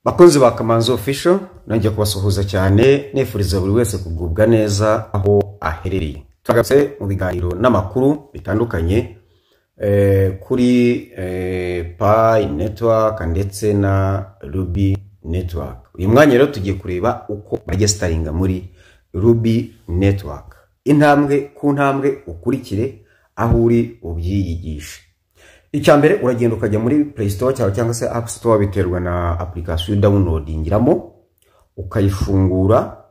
Bakunzi ba Kamanzi Official, nongeye kubasuhuza cyane, nifuriza buri wese kugubwa neza aho aherereye. Tugarutse mu biganiro n'amakuru bitandukanye kuri Pi Network ndetse na Ruby Network. Uyu mwanya rero tugiye kureba uko baregisteringa muri Ruby Network. Intambwe ku ntambwe, ukurikire aho uri ubyiyigishe. Icya mbere, uragenda ukajya muri Play Store cyawe cyangwa se App Store, biterwa na application downloadingiramo, ukayifungura,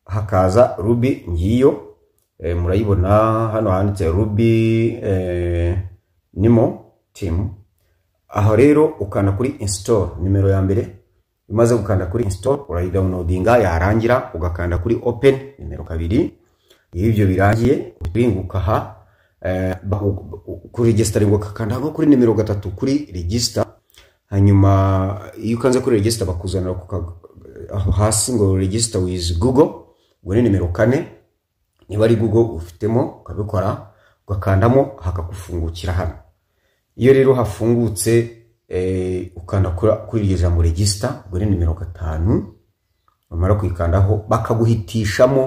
hakaza Ruby. Ngiyo, murayibona hano handitse Ruby Nimo Team. Aho rero ukanda kuri install, nimero ya mbere. Umaze gukanda kuri install, urayidownloadinga, yarangira ugakanda kuri open, nimero 2. Iyo ibyo birangiye, uringuka aha kuri register, ugakanda nko kuri nimero 3, kuri register. Hanyuma iyo ukanze kuri register, bakuzanira aho hasi ngo "Register with Google". Ubwo ni nimero 4, niba ari Google ufitemo ukabikora, ugakandamo hakakufungukira hano. Iyo rero hafungutse, ukanda kuri iryo jambo register, ubwo ni nimero 5. Bamara kuyikandaho, bakaguhitishamo.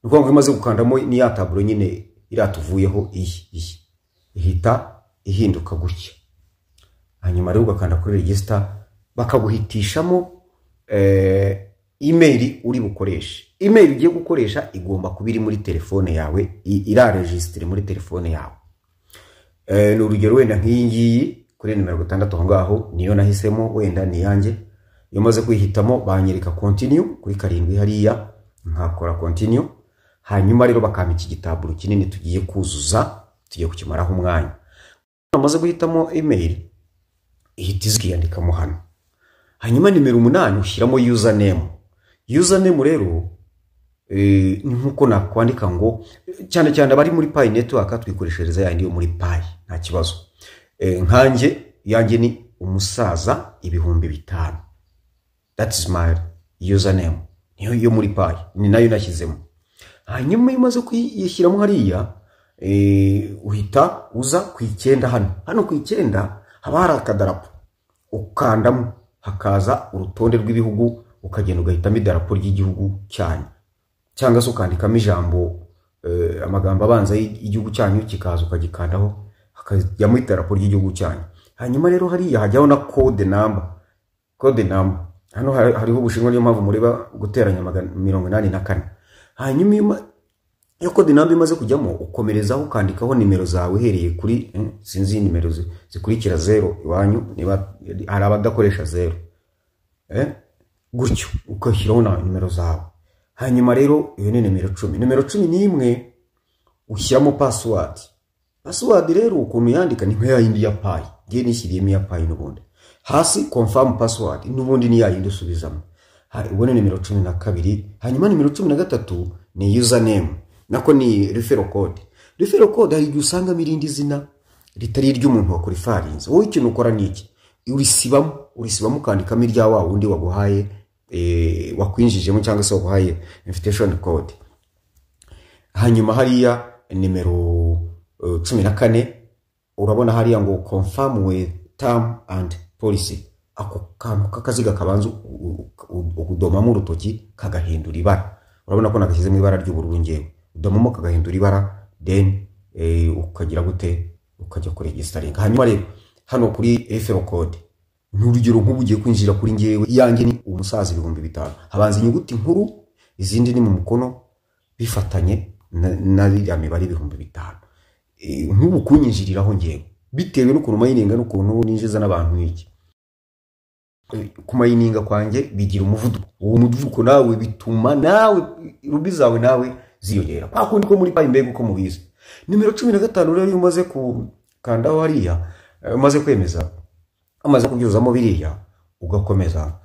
Ni ukuvuga ngo iyo umaze gukandamo, ni ya taburo nyine iriya tuvuyeho, iyi ihita ihinduka gutya. Hanyuma rero ugakanda kuri register, bakaguhitishamo email uri bukoreshe. Email ugiye gukoresha igomba kuba iri muri telefone yawe, iraregisitire muri telefone yawe. Ni urugero, wenda nk'iyi ngiyi kuri nimero 6 aho ngaho niyo nahisemo, wenda ni iyanjye. Iyo maze kuyihitamo, banyereka continue kuri 7 hariya, nkakora continue. Hanyuma rero bakampa iki gitaburo kinini tugiye kuzuza, tugiye kukimaraho umwanya. Amaze guhitamo email, ihita iza ikiyandikamo hano. Hanyuma nimero 8, ushyiramo username. Username rero ni nkuko nakwandika ngo, cyane cyane abari muri Pi Network twikoreshereza yandi yo muri Pi, nta kibazo. Nkanjye yanjye ni umusaza 5000, that is my username, niyo yo muri Pi, ni nayo nashyizemo. Hanyuma iyo umaze kuyishyiramo hariya, uhita uza ku 9 hano. Hano ku 9 haba hari akadarapo, ukandamo hakaza urutonde rw'ibihugu, ukagenda ugahitamo idarapo ry'igihugu cyanyu, cyangwa se ukandikamo ijambo, amagambo abanza y'igihugu cyanyu, kikaza ukagikandaho, hakajyamo idarapo ry'igihugu cyanyu. Hanyuma rero hariya hajyaho na code number. Code number hano hariho Ubushinwa, niyo mpamvu mureba guteranya 84. Hanyuma iyo code number imaze kujyamo, ukomerezaho ukandikaho nimero zawe uhereye kuri sinzi nimero zikurikira zero iwanyu, niba hari abadakoresha zero, gutyo ugashyiraho na nimero zawe. Hanyuma rero iyo ni nimero 10. Nimero 11, ushyiramo password. Password rero ukuntu yandika ni nka ya yindi ya Pi, ngiye nishyiriyemo iya Pi n'ubundi. Hasi confirm password, n'ubundi ni ya yindi usubizamo. Ubwo ni nimero 12. Hanyuma nimero 13 ni username, nako ni referral code. Referral code, hari igihe usangamo irindi zina ritari iry'umuntu wakurifarinze. Wowe ikintu ukora ni iki? Urisibamo, urisibamo, ukandikamo irya wa wundi waguhaye, wakwinjijemo cyangwa se waguhaye invitation code. Hanyuma hariya nimero 14, urabona hariya ngo "Confirm with term and policy". Ako kantu k'akaziga kabanza udomamo urutoki kagahindura ibara. Urabona ko nagashyizemo ibara ry'ubururu ngewe. Udomamo kagahindura ibara, then ukagira gute? Ukajya kuregisteringa. Hanyuma rero hano kuri referral code, ni urugero nk'ubu ugiye kwinjira kuri ngewe, iyanjye ni umusaza 5000. Habanza inyuguti nkuru, izindi ni mu mukono, bifatanye na iriya mibare 5000. Nk'ubu kunyinjiriraho ngewe, bitewe n'ukuntu mayininga n'ukuntu ninjiza n'abantu n'iki, kumayininga kwanjye bigira umuvuduko. Uwo muvuduko nawe bituma nawe rubi zawe nawe ziyongera, kwa kundi ko muri Pi, mbega uko mubizi. Nimero 15 rero, iyo umaze kukandaho hariya, umaze kwemeza, umaze kubyuzamo biriya, ugakomeza,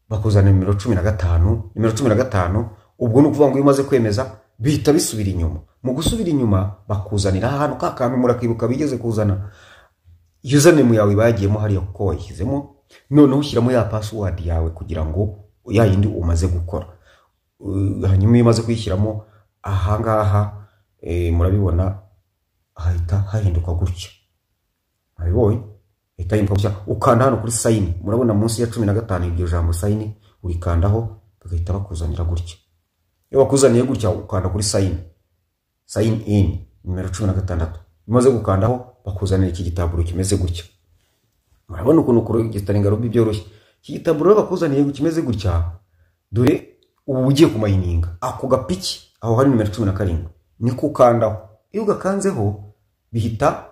bakuzana nimero 15. Nimero 15, ubwo ni ukuvuga ngo iyo umaze kwemeza, bihita bisubira inyuma. Mu gusubira inyuma, bakuzanira ahantu ka kantu murakibuka bigeze kuzana. Username yawe bagiyemo hariya kuko wayishyizemo. Noneho ushyiramo ya password yawe kugira ngo ya yindi umaze gukora. Hanyuma iyo umaze kuyishyiramo ahangaha, murabibona hahita hahinduka gutya, murabibonye. Ihita yimuka gutya. Ukanda hano kuri sign, murabona munsi ya 15 iryo jambo sign, urikandaho bagahita bakuzanira gutya. Iyo bakuzaniye gutya, ukanda kuri sign in, nimero 16. Umaze gukandaho, bakuzanira iki gitaburo kimeze gutya. Murabona ukuntu kuregisteringa Ruby byoroshye. Iki gitaburo bakuzaniye kimeze gutya, dore ubu ugiye kumayininga ako gapiki aho hari nimero 17, niko ukandaho. Iyo ugakanzeho bihita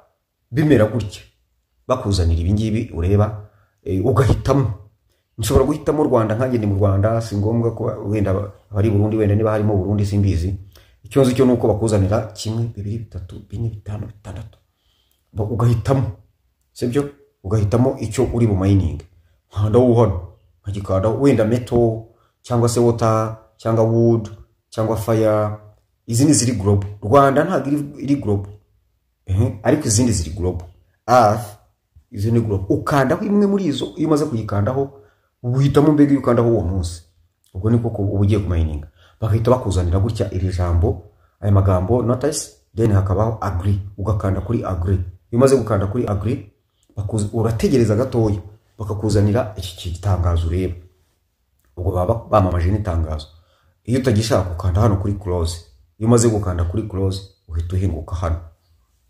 bimera gutya, bakuzanira ibi ngibi ureba, ugahitamo. Nshobora guhitamo Rwanda, nkanjye ni mu Rwanda, si ngombwa ko wenda abari Burundi, wenda niba harimo Burundi simbizi. Ikibazo cyo nuko bakuzanira 1, 2, 3, 4, 5, 6, ugahitamo, sibyo? Ugahitamo icyo uri bu mining. Nkanda hano, nkagikanda, wenda metal cyangwa se water cyangwa wood cyangwa fire. Izi ni ziri global. Rwanda ntabwo iri global, ariko izindi ziri global. Earth, izi ni global. Ukandaho imwe muri izo. Iyo umaze kuyikandaho uhitamo, mbega iyo ukandaho uwo munsi, ubwo ni koko uba ugiye kumayininga. Bagahita bakuzanira gutya iri jambo, aya magambo notice, then hakabaho agree, ugakanda kuri agree. Iyo umaze gukanda kuri agree, urategereza gatoya, bakakuzanira iki gitangazo ureba. Ubwo baba bamamaje n'itangazo. Iyo utagishaka, ukanda hano kuri close. Iyo umaze gukanda kuri close, uhita uhinguka hano,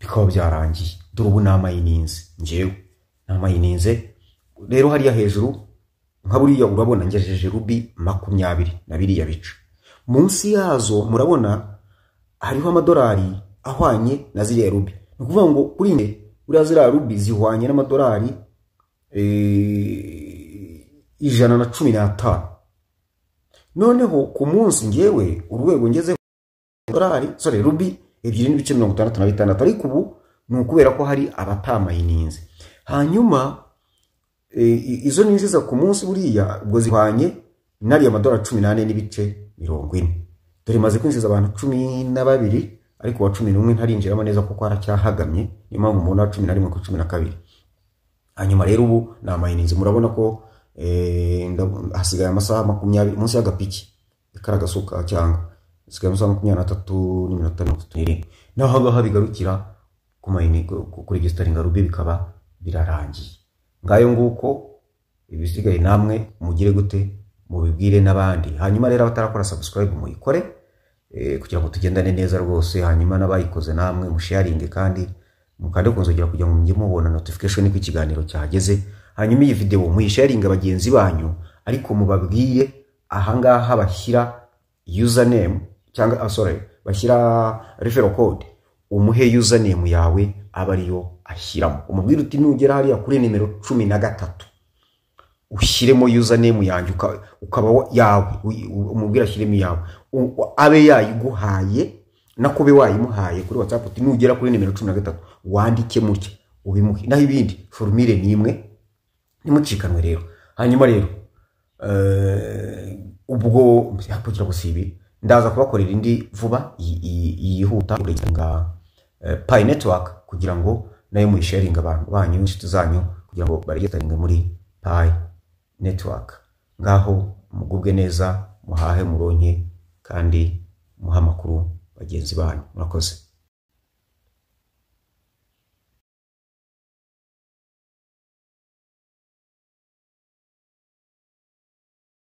bikaba byarangiye. Dore ubu namayininze, njyewe namayininze. Rero hariya hejuru nka buriya urabona ngejeje Ruby 20 na biriya bice. Munsi yazo murabona hariho amadolari ahwanye na ziriya Ruby. Ni ukuvuga ngo kuri nge buriya ziriya Ruby zihwanye n'amadolari 115. Noneho ku munsi ngewe urwego ngezeho, dolari, sorry, Ruby 2.66. Ariko ubu ni ukubera ko hari abatamayininze. Hanyuma izo ninjiza ku munsi buriya ubwo zihwanye n'ariya madolari 14.40. Dore maze kwinjiza abantu 12, ariko uwa 11 ntarinjiramo neza kuko aracyahagamye, niyo mpamvu mubona 11 kuri 12. Hanyuma rero ubu ni amayininzi, murabona ko hasigaye amasaha 20 munsi y'agapiki karagasuka, cyangwa hasigaye amasaha 23 n'iminota 37. Naho ahangaha bigarukira kuregisteringa Ruby, bikaba birarangiye. Ngayo nguko, ibisigaye namwe mugire gute? Mubibwire n'abandi. Hanyuma rero abatarakora subscribe muyikore, kugira ngo tugendane neza rwose. Hanyuma n'abayikoze namwe musharinge, kandi mukande kunzogera kugira ngo mujye mubona notification ko ikiganiro cyahageze. Hanyuma iyi video muyisharinge bagenzi banyu, ariko mubabwire ahangaha bashyira username cyangwa sorry, bashyira referral code. Umuhe username yawe aba ariyo ashyiramo, umubwire uti: "Nugera hariya kuri nimero 13 ushyiremo username yanjye." Ukaba yawe, umubwire ashyiremo iyawe, abe yayiguhaye, nako ube wayimuhaye kuri WhatsApp, uti: "Nugera kuri nimero 13 wandike mutya," ubimuhe. Naho ibindi formule ni imwe, ntimucikanwe rero. Hanyuma rero ubwo kugira ngo si ibi, ndaza kubakorera indi vuba yihuta nga Pi Network, kugira ngo nayo muyisharinge abantu banyu, inshuti zanyu, kugira ngo baregisteringe muri Pi Network. Ngaho mugubwe neza, muhahe muronke, kandi muhe amakuru bagenzi banyu. Murakoze.